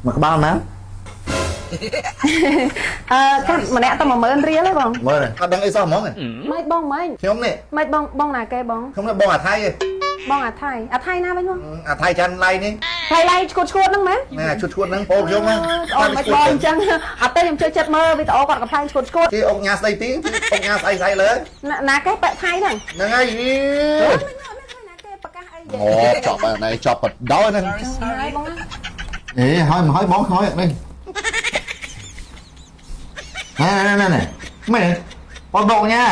មកក្បាលណា អឺកាត់ម្នាក់តែ10000រៀលទេបង មើលអត់ដឹងអីសោះហ្មង ម៉េចបងម៉េច ខ្ញុំនេះ ម៉េចបងបងណាគេបង ខ្ញុំនេះបងអាថៃឯង បងអាថៃអាថៃណាវិញបង អាថៃចាន់ឡៃនេះ ថៃឡៃឈួតឈួតហ្នឹងមែន ណាឈួតឈួតហ្នឹងបងខ្ញុំណា អូមិនបងអញ្ចឹងអត់ទេខ្ញុំជួយចិត្តមើលវីដេអូគាត់កំ pl ែងឈួតឈួត គេអុកញ៉ាស្ដីទីអុកញ៉ាស្អីស្អីលើ ណាគេប៉ែថៃហ្នឹង ហ្នឹងហើយ ណាគេប្រកាសអី អូចប់ហើយចប់បដោយហ្នឹង បង អេហើយមកហើយបងហើយនេះណែណែណែមែនបងដកញ៉ា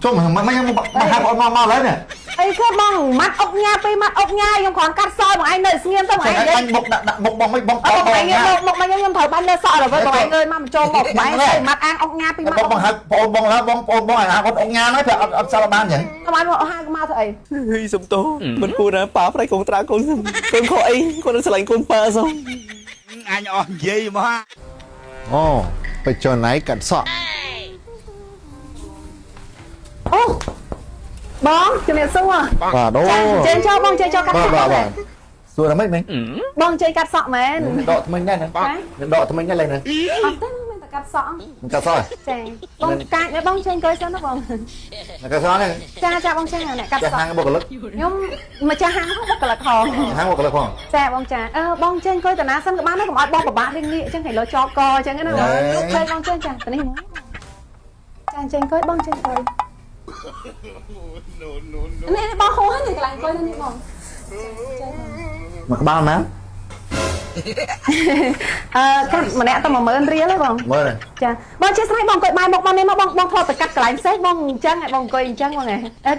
ជុំមិនមិនមកហៅបងមកមកឡើយនេះ អីគេបងម៉ាត់អុកញ៉ាពីម៉ាត់អុកញ៉ាខ្ញុំគ្រាន់កាត់សបងឯងនៅស្ងៀមទៅបងឯង អញបុកដាក់បុកបងមិនបង បងឯងមកមកខ្ញុំត្រូវបាញ់លើសក់ដល់វិញបងឯងងើយមកបញ្ចូលមកបងឯងម៉ាត់អាងអុកញ៉ាពីម៉ាត់ បងហៅបងបងឡើបងបងបងអាគាត់អុកញ៉ាហ្នឹងព្រោះអត់សល់បានចឹង បងឯងមកហៅមកធ្វើអី ហីសុំទោមិនគួរណាប៉ាប្រៃកងត្រាកូនកូនខកអីគាត់នឹងស្រឡាញ់កូនប៉ាសោះ អញអស់និយាយមក អូไปจนไหนกัดសក់ អូបងជំរាបសួរ បាទអូ ចេញចូលបងចេញចូលកាត់សក់ បាទបាទសួរតែម៉េចមែន បងចេញកាត់សក់មែន ដកថ្មិញដែរណាដកថ្មិញដែរឡើយណា អត់ទេមានតែកាត់សក់ កាត់សក់ ចាបងកាច់បងចេញអង្គុយសិនណាបង កាត់សក់នេះ ចាចាបងចាអ្នកកាត់សក់ ហាងបុគ្គលិក ខ្ញុំម្ចាស់ហាងបុគ្គលិកផង ហាងបុគ្គលិកផង ចាបងចាអឺបងចេញអង្គុយតាណាសិនក៏បានដែរកុំឲ្យបងពិបាករឿងងាកអញ្ចឹងគេលោចកកអញ្ចឹងណាបងចេញបងចេញចានេះមកចាចេញអង្គុយបងចេញអង្គុយ នេះបងហួសនេះកន្លែងអង្គុយនេះបង មកក្បាលណា អឺកាត់ម្នាក់តែ10000រៀលទេបង មើល ចាបងជាស្រ័យបងអង្គុយបាយមុខមកនេះមកបងបងធ្លាប់ទៅកាត់កន្លែងផ្សេងបងអញ្ចឹងបងអង្គុយអញ្ចឹងបង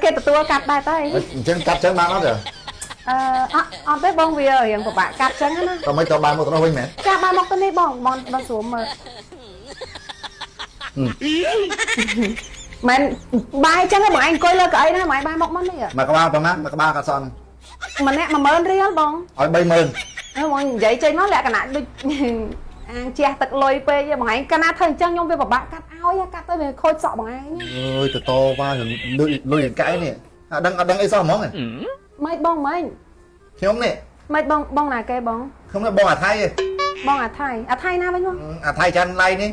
គេទទួលកាត់ដែរទៅ អញ្ចឹងកាត់ចឹងបានអត់ទេ អឺអត់ទេបងវារៀងពិបាកកាត់ចឹងណា តើមិនទៅបានមកទៅនោះវិញមែន ចាបានមកទៅនេះបងបងដល់ស្រួលមើលមែនបាយចឹងបងឯងអង្គុយលើកៅអីណាបងឯងបាយមកមកនេះ មកក្បាលប្រហែលមកក្បាលកាត់សក់ ម្នាក់10000រៀលបង ឲ្យ30000 បងនិយាយចេញមកលក្ខណៈដូចអាងជះទឹកលុយពេកបងឯងកាលណាធ្វើអញ្ចឹងខ្ញុំវាពិបាកកាត់ឲ្យកាត់ទៅវាខូចសក់បងឯង អើយទៅតវ៉ាលុយលុយកែនេះអត់ដឹងអត់ដឹងអីសោះហ្មង ម៉េចបងម៉េច ខ្ញុំនេះ ម៉េចបងបងណាគេបង ខ្ញុំនេះបងអាថៃឯង បងអាថៃអាថៃណាវិញបង អាថៃចាន់ឡៃនេះ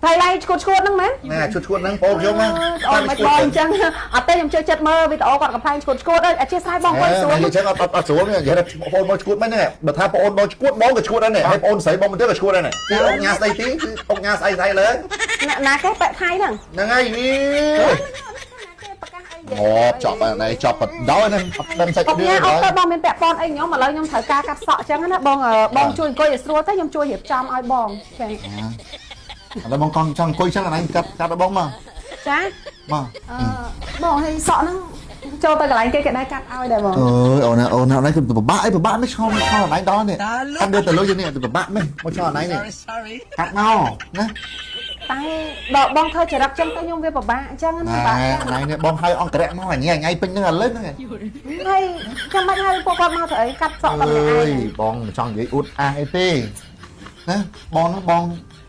ថៃឡៃឈួតឈួតហ្នឹងមែន ណាឈួតឈួតហ្នឹងបងខ្ញុំណា អូមិនបងអញ្ចឹងអត់ទេខ្ញុំជួយចិត្តមើលវីដេអូគាត់កំ pl ែងឈួតឈួតអើយអធិស្ឋានបងគាត់ស្រួល អញ្ចឹងអត់អត់ស្រួលនិយាយថាបងមកឈួតមែនទេបើថាបងមកឈួតបងក៏ឈួតដែរនេះហើយបងស្រីបងមិនទេក៏ឈួតដែរនេះគឺអុកញ៉ាស្ដីទីគឺអុកញ៉ាស្អីស្អីលើ ណាគេប៉ែថៃហ្នឹង ហ្នឹងហើយអូចប់ហើយចប់បដោយហ្នឹងអត់ដឹងសាច់រឿង អត់ទៅបងមានពាក់ព័ន្ធអីខ្ញុំឥឡូវខ្ញុំត្រូវការកាត់សក់អញ្ចឹងណាបងបងជួយអង្គុយឲ្យស្រួលទៅខ្ញុំជួយរៀបចំឲ្យបងចា ឥឡូវបងកង់ចង់អង្គុយចឹងអានេះកាត់កាត់ដល់បងមក ចា បង អឺបងឲ្យសក់ហ្នឹងចូលទៅកន្លែងគេគេដែរកាត់ឲ្យដែរបង អើយអូនអូននេះគឺពិបាកអីពិបាកមិនឆ្ងល់ឆ្ងល់អានេះដល់នេះកាត់យកទៅលុយនេះពិបាកមិនមកឆ្ងល់អានេះនេះកាត់មកណា តែដល់បងធ្វើចរិតចឹងទៅខ្ញុំវាពិបាកអញ្ចឹងណា បាទ អានេះបងហៅអង្គរៈមកអញថ្ងៃពេញហ្នឹងឥឡូវហ្នឹង ហើយចាំបាច់ហៅពួកគាត់មកធ្វើអីកាត់សក់តែម្នាក់ឯង បងមិនចង់និយាយអួតអាងអីទេណាបងហ្នឹងបង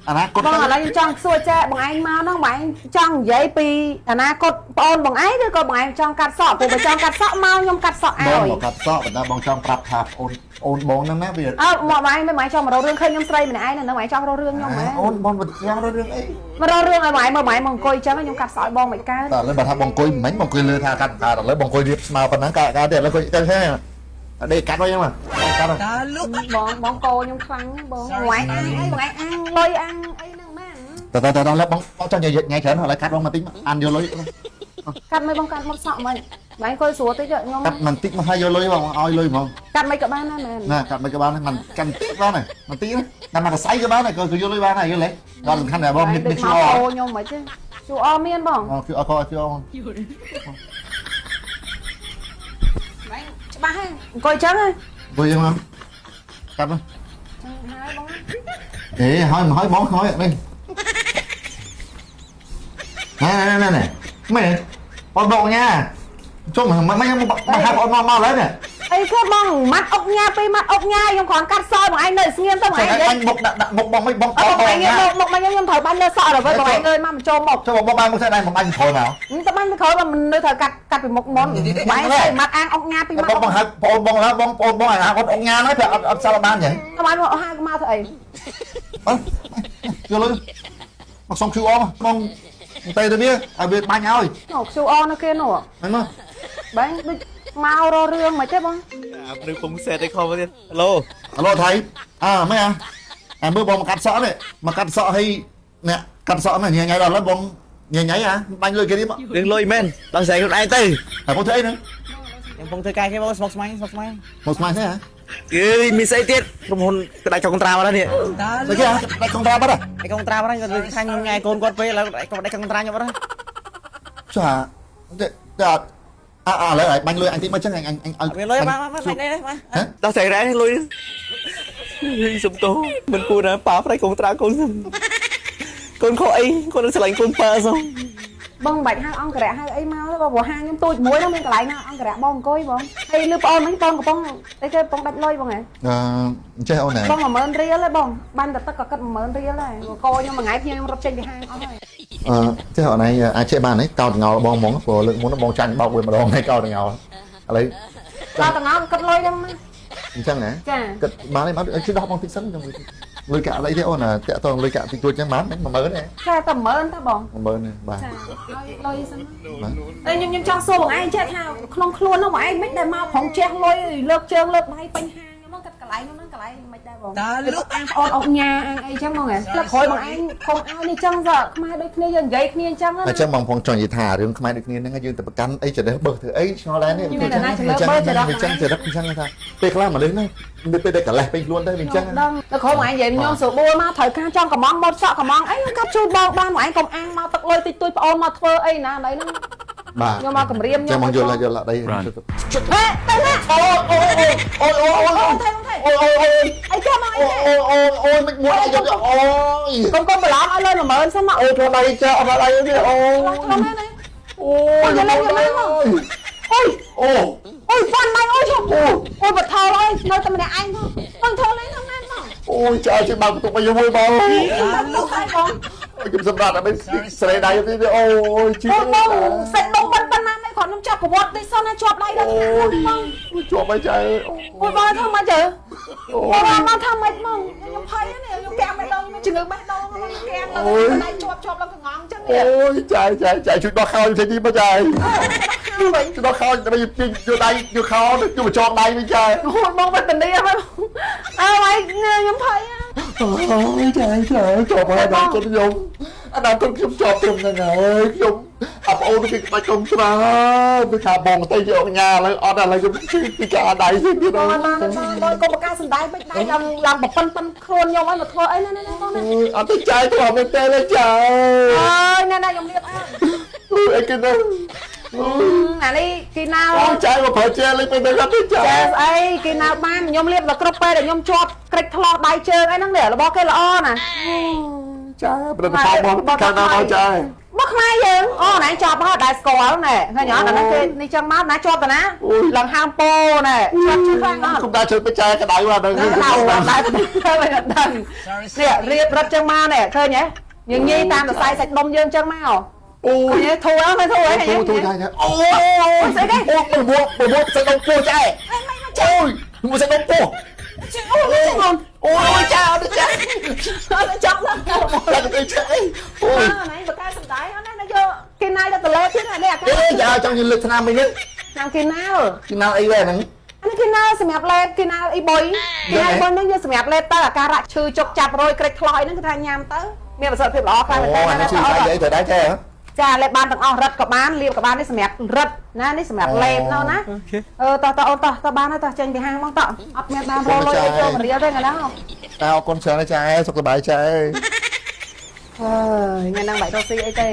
អនាគត បងឥឡូវខ្ញុំចង់សួរចែបងឯងមកហ្នឹងបងឯងចង់និយាយពីអនាគតប្អូនបងឯងឬក៏បងឯងចង់កាត់សក់ព្រោះបើចង់កាត់សក់មកខ្ញុំកាត់សក់ឲ្យ បងមកកាត់សក់ប៉ុន្តែបងចង់ប្រាប់ថាប្អូនអូនបងហ្នឹងណាវា អើមកបងឯងមិនបងឯងចង់មករករឿងឃើញខ្ញុំស្រីម្នាក់ឯងនៅបងឯងចង់រករឿងខ្ញុំហ៎ អូនបងមិនចង់រករឿងអី មករករឿងឲ្យបងឯងមើលបងឯងមកអង្គុយចឹងខ្ញុំកាត់សក់ឲ្យបងមិនកើត តែឥឡូវបើថាបងអង្គុយមិញបងអង្គុយលើថាកាត់កើតឥឡូវបងអង្គុយរៀបស្មើប៉ុណ្ណឹងកើតកើតទេឥឡូវអង្គុយទៅហេដេកកាត់វិញហ្នឹងកាត់ តើលុកបងបងកោខ្ញុំខ្លាំងបងបងឯងអាងអីបងឯងអាងលុយអាងអីហ្នឹងមែន តើតើតើបងចង់និយាយញ៉ៃច្រើនឥឡូវកាត់បងមកតិចអានយកលុយ កាត់មិនបងកាត់មកសក់មិនបងអង្គុយស្រួលតិចខ្ញុំ កាត់មិនតិចមកឲ្យយកលុយបងឲ្យលុយហ្មង កាត់មិនក៏បានដែរមែន ណាកាត់មិនក៏បានដែរមិនកាន់តិចបានដែរមិនតិចណាតែមកសៃក៏បានដែរក៏យកលុយបានដែរយល់ទេដល់សំខាន់តែបងមាន QR ខ្ញុំមិនទេ QR មានបង QR QR ច្បាស់ហើយអង្គុយចឹងហ៎ អង្គុយចឹងមកកាត់មក ចឹងហើយបង អេហើយមកហើយបងហើយនេះណែណែណែមែនបងដកញ៉ាជុំមិនមិនមកហៅបងមកមកឡើយនេះ អ អីគេបងម៉ាត់អុកញ៉ាពីម៉ាត់អុកញ៉ាខ្ញុំគ្រាន់កាត់សក់បងឯងនៅស្ងៀមទៅបងឯង បាញ់មុខដាក់មុខបងមិនបង អត់បងឯងមុខមកខ្ញុំត្រូវបាញ់លើសក់ដល់វិញបងឯងងើយមកបញ្ចូលមុខ ចូលបងបាញ់មុខស្អីដែរបងបាញ់ក្រោយមក ទៅបាញ់ក្រោយមកនៅត្រូវកាត់កាត់ពីមុខមុនបងឯងម៉ាត់អាងអុកញ៉ាពីម៉ាត់ បងបងហៅបងបងឡើបងបងបងអាគាត់អុកញ៉ាហ្នឹងព្រោះអត់សាល់បានចឹង បងឯងហៅមកធ្វើអី អត់យកលុយមកសុំ QR បងទៅទៅវាឲ្យវាបាញ់ឲ្យ អូ QR នៅគេនោះ ហ្នឹងមក បងដូចមករករឿងមិនទេបង អាព្រឺពងសេតឯខំទៀត ហេឡូ ហេឡូថៃអើម៉េចអាមើលបងមកកាត់សក់នេះមកកាត់សក់ឲ្យអ្នកកាត់សក់ហ្នឹងញ៉ៃញ៉ៃដល់ឡើយបងញ៉ៃញ៉ៃអាបាញ់លុយគេនេះមក រឿងលុយមែនដល់ស្រីខ្លួនឯងទៅ ហើយបងធ្វើអីហ្នឹង ខ្ញុំពងធ្វើការគេមកស្មុកស្មាញស្មុកស្មាញ មកស្មាញទេហ៎ អើយមានស្អីទៀតក្រុមហ៊ុនក្តាច់កុងត្រាបាត់ហើយនេះ ស្អីគេក្តាច់កុងត្រាបាត់ហ៎ ក្តាច់កុងត្រាបាត់ហើយគាត់ខាញ់ញ៉ែកូនគាត់ពេកឥឡូវក្តាច់កុងត្រាខ្ញុំបាត់ហើយ ចាតែអើឥឡូវឲ្យបាញ់លុយអញតិចមកចឹងអញអញឲ្យ មានលុយមកមកបាញ់នេះមកដល់ស្រីរ៉ែលុយសុំទោសមិនគួរណាប៉ាប្រៃកុងត្រាកូនកូនខុសអីកូននឹងឆ្លាញ់កូនប៉ាសោះ បងមិនបាច់ហៅអង្គរៈហៅអីមកទេបងព្រោះហាងខ្ញុំទូចមួយហ្នឹងមានកន្លែងណាអង្គរៈបងអង្គុយបងហើយលឺប្អូនហ្នឹងបងកំពុងអីគេកំពុងដាច់លុយបងហ៎ អឺចេះអូនណា បង10000រៀលទេបងបាញ់តែទឹកក៏គិត10000រៀលដែរកខ្ញុំមួយថ្ងៃភ្ញៀវខ្ញុំរត់ចេញពីហាងអស់ហើយ អឺចេះអូនឯងអាចចេះបានទេកោតងល់បងហ្មងព្រោះលើកមុនបងចាញ់បោកវាម្ដងហើយកោតងល់ឥឡូវ កោតងល់គិតលុយដែរមក អញ្ចឹងណា ចា គិតបានទេបានជួយដោះបងតិចសិនខ្ញុំលុយកាក់អីទេអូនតាក់តងលុយកាក់តិចតួចចឹងបាន10000ទេ ចាតែ10000ទេបង 10000ទេបាទ ចាឲ្យលុយសិនតែខ្ញុំចង់សួរបងឯងចេះថាក្នុងខ្លួននោះបងឯងមិនដែលមកប្រងជះលុយលើកជើងលើកដៃពេញហាងខ្ញុំហ្នឹងកាត់កន្លែងហ្នឹងកន្លែងមិនដែរបង តើលោក អាងប្អូនអុកញ៉ាអាងអីចឹងហ្មងហ៎លើកក្រោយបងឯងកុំឲ្យនេះចឹងសោះខ្មែរដូចគ្នាយើងនិយាយគ្នាចឹងណា អញ្ចឹងបងផងចង់និយាយថារឿងខ្មែរដូចគ្នាហ្នឹងយើងទៅប្រកាន់អីចេះបើធ្វើអីឆ្ងល់ដែរនេះ មានតែណាចលើបើចរ អញ្ចឹងចរិតអញ្ចឹងថាពេលខ្លះមនុស្សហ្នឹងមានពេលដែលកលេសពេញខ្លួនទៅវាអញ្ចឹង ដឹងដល់ក្រោយបងឯងនិយាយខ្ញុំស្រួលបួលមកត្រូវការចង់កំងម៉ត់សក់កំងអីខ្ញុំកាត់ជូនបងបានបងឯងកុំអាងមកទឹកលុយតិចតួចប្អូនមកធ្វើអីណាអីហ្នឹង បាទ ខ្ញុំមកគម្រាមខ្ញុំ ចាំបងយល់យល់អី ហេទៅណា អូអូអូអូអូអូ អូថៃថៃ អូអូអូ អីគេមកអីគេ អូអូអូមិនមួយអីយកអូយក ុំកុំបន្លំឲ្យលុយ10000សិនមក អូខ្លួនដៃចាអត់ដៃទេអូ ខ្លួនណាណា អូ អូយលេងលេងមកអូយ អូ អូយហ្វាន់ដៃអូយជុំអូយបថោអើយនៅតែម្នាក់ឯងផងបងធ្វើលេងក្នុងណាមក អូយចាជិះបើកបន្ទប់មកយមួយបង លោកហើយបង ខ្ញុំសម្រាប់ដើម្បីស្រេដៃទៀតអូយជី អូបងសាច់ដុំប៉ុណ្ណាមិនគ្រាន់ខ្ញុំចាប់ប្រវត្តិតិចសិនណាជាប់ដៃដល់ថ្នាក់ហ្នឹងបង ជាប់អីចា អូយបងធ្វើមកជើអូបងមកធ្វើមិនមកខ្ញុំភ័យនេះខ្ញុំកាំងបេះដូងខ្ញុំជំងឺបេះដូងខ្ញុំកាំងឡើងដៃជាប់ជាប់ឡើងកងងចឹង អូយចាចាចាជួយដោះខោផ្សេងនេះមកចា វិញ ជួយដោះខោដើម្បីយកដៃយកខោយកបញ្ចងដៃវិញចា អូយបងវេទនាហ្នឹងអើយខ្ញុំភ័យ អូយចាចាជាប់ហើយដល់គុណខ្ញុំអនាគតខ្ញុំជាប់ត្រឹមហ្នឹងហើយខ្ញុំអប្អូនគេក្បាច់កុំត្រាវាថាបងទៅយកញ៉ាឥឡូវអត់ឥឡូវខ្ញុំពីការដៃទៀត បងបងបងកុំបកាសំដែងមិនដៃឡើងឡើងប្រប៉ិនប៉ិនខ្លួនខ្ញុំឲ្យមកធ្វើអីណាណាបងណា អត់ទៅចាយធ្វើមែនទេលេចា អើយណាណាខ្ញុំរៀបអើយអីគេណា អានេះគេណៅ អូចាយមកប្រើជាលេទៅទៅចា ចេះស្អីគេណៅបានខ្ញុំរៀបដល់គ្រប់ពេលដែលខ្ញុំជាប់ក្រិចថ្លោះដៃជើងអីហ្នឹងនេះរបស់គេល្អណា ចាប្រតិផលមកខាងណាមកចា មកខ្មែរយើងអូណែជាប់ហើយដែលស្គាល់ណែឃើញអត់អាហ្នឹងគេនេះចឹងមកណាជាប់តាណាឡើងហាមពោណែជាប់ជឿខ្លាំងអត់ គុំដើរជើងទៅចាក្តៅអាហ្នឹង ក្តៅអត់ដែរធ្វើមិនដឹងនេះរៀបរត់ចឹងមកនេះឃើញទេយើងញីតាមសរសៃសាច់ដុំយើងចឹងមក អូ យធូរអត់ធូរអី ធូរធូរចាអូ អូស្អីគេ អូប្រមួប្រមួសាច់ដុំពោះចាអូយមួយសាច់ដុំពោះ អូ អូយចាអត់ចា អត់ចាប់ឡើង ចាទៅចាអីអូយ ណៃបកែសំដែងអត់ណាយកគេណៃដល់តលេទៀតនេះអា អេចាចង់លើកឆ្នាំវិញនេះ ឆ្នាំគេណៅ គេណៅអីដែរហ្នឹង អានេះគេណៅសម្រាប់លេបគេណៅអីបុយគេណៅបុយហ្នឹងយើងសម្រាប់លេបទៅអាការៈឈឺចុកចាប់រយក្រិចថ្លោះអីហ្នឹងគឺថាញ៉ាំទៅមានប្រសិទ្ធភាពល្អខ្លាំងមែនតើ អូអានេះឈឺស្អីអីទៅដែរចា ចាលេបបានទាំងអស់រឹតក៏បានលាបក៏បាននេះសម្រាប់រឹតណានេះសម្រាប់លេបនោះណាអឺតោះតោះអូនតោះតោះបានហើយតោះចេញពីហាងមកតោះអត់មានបានរលុយអីចូលរៀលទេថ្ងៃហ្នឹង តើអរគុណច្រើនចាសុខសប្បាយចា អើយថ្ងៃហ្នឹងបាយរកស៊ីអីទេ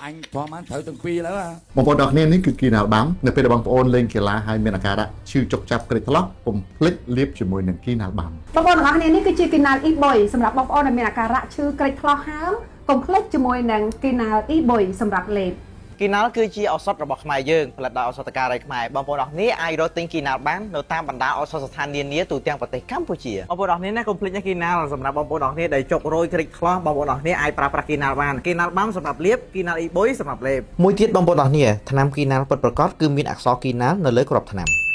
អញព្រមបានត្រូវទាំងពីរឡើយ បងប្អូនទាំងគ្នានេះគឺគីណាល់បាំនៅពេលដែលបងប្អូនលេងកីឡាហើយមានអាការៈឈឺចុកចាប់ក្រិចថ្លោះកុំភ្លេចលាបជាមួយនឹងគីណាល់បាំ បងប្អូនទាំងគ្នានេះគឺជាគីណាល់អ៊ីបុយសម្រាប់បងប្អូនដែលមានអាការៈឈឺក្រិចថ្លោះហើមកុំភ្លេចជាមួយនឹងគីណាល់អ៊ីបុយសម្រាប់លេប គីណាល់គឺជាឱសថរបស់ខ្មែរយើងផលិតដោយឱសថការីខ្មែរបងប្អូនអរគ្នាអាចរកទិញគីណាល់បាននៅតាមបណ្ដាឱសថស្ថាននានាទូទាំងប្រទេសកម្ពុជាបងប្អូនអរគ្នាណាកុំភ្លេចណាគីណាល់សម្រាប់បងប្អូនអរគ្នាដែលចុករយក្រិចខ្លោះបងប្អូនអរគ្នាអាចប្រើប្រាស់គីណាល់បានគីណាល់បាំសម្រាប់លាបគីណាល់អ៊ីបុយសម្រាប់លេបមួយទៀតបងប្អូនអរគ្នាថ្នាំគីណាល់ពិតប្រាកដគឺមានអក្សរគីណាល់នៅលើគ្រាប់ថ្នាំ។